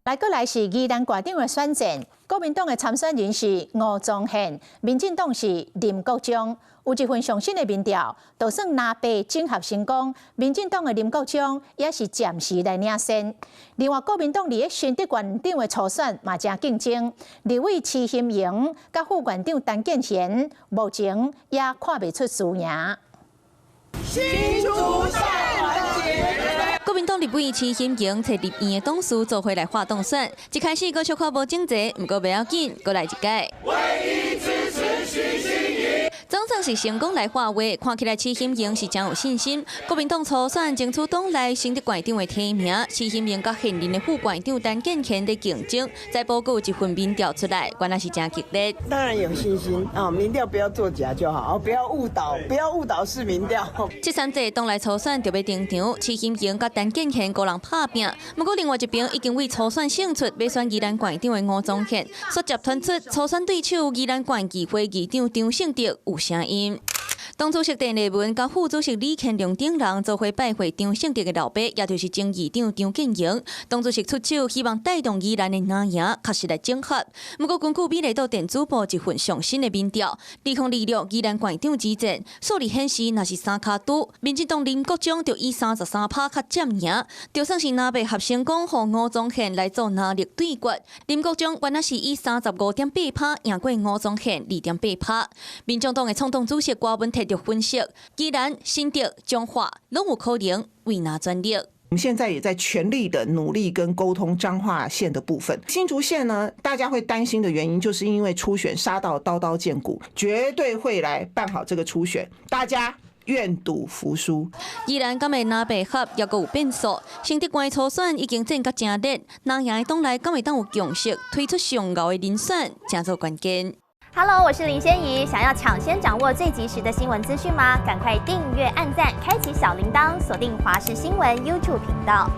來過來是宜蘭縣長的選戰，國民黨的參選人是吳宗憲，民進黨是林國忠。有一份上新的民調，就算藍白整合成功，民進黨的林國忠也是暫時來領先。另外，國民黨佇咧新竹縣長的初選嘛誠競爭，立委徐欣瑩佮副縣長陳建賢目前也看袂出輸贏。新竹縣國民黨立委徐欣瑩揣立院的董事做伙來發動選，一開始閣小可無整齊，毋過袂要緊，閣來一擺。唯一支持徐欣瑩。總算是成功來發話，看起來徐欣瑩是誠有信心。國民黨初選爭取黨內新竹縣長的提名，徐欣瑩佮現任的副縣長陳建賢佇競爭，再報告一份民調出來，原來是誠激烈。當然有信心啊！民調不要作假就好，不要誤導，不要誤導式民調。這三屆黨內初選就欲登場，徐欣瑩佮陳建賢孤人拍拚。毋過另外一邊已經為初選勝出，欲選宜蘭縣長的吳宗憲，率接傳出初選對手宜蘭縣議會議長張盛德有聲音。黨主席鄧麗文佮副主席李乾龍等人做伙拜會張盛德的老爸，也就是前議長張建榮。黨主席出手，希望帶動宜蘭的藍營確實來整合。毋過根據美麗島電子報一份上新的民調，2026宜蘭縣長之戰，數字顯示，若是三跤拄，民進黨林國忠就以33%較佔贏，就算是藍白合成功，予吳宗憲來做藍綠對決，林國忠原來是以35.8%贏過吳宗憲2.8%。民眾黨的創黨主席郭文鐵就分析，宜蘭、新竹、彰化攏有可能為藍轉綠。我們現在也在全力的努力跟溝通彰化縣的部分。新竹縣呢，大家會擔心的原因，就是因為初選殺到刀刀見骨，絕對會來辦好這個初選，大家願賭服輸。宜蘭敢會藍白合，猶閣有變數。新竹縣初選已經戰甲誠熱，藍營的黨內敢會當有共識，推出上𠢕的人選，誠做關鍵。 Hello，我是林仙怡。想要搶先掌握最及時的新聞資訊嗎？趕快訂閱、按讚、開啟小鈴鐺，鎖定華視新聞 YouTube 頻道。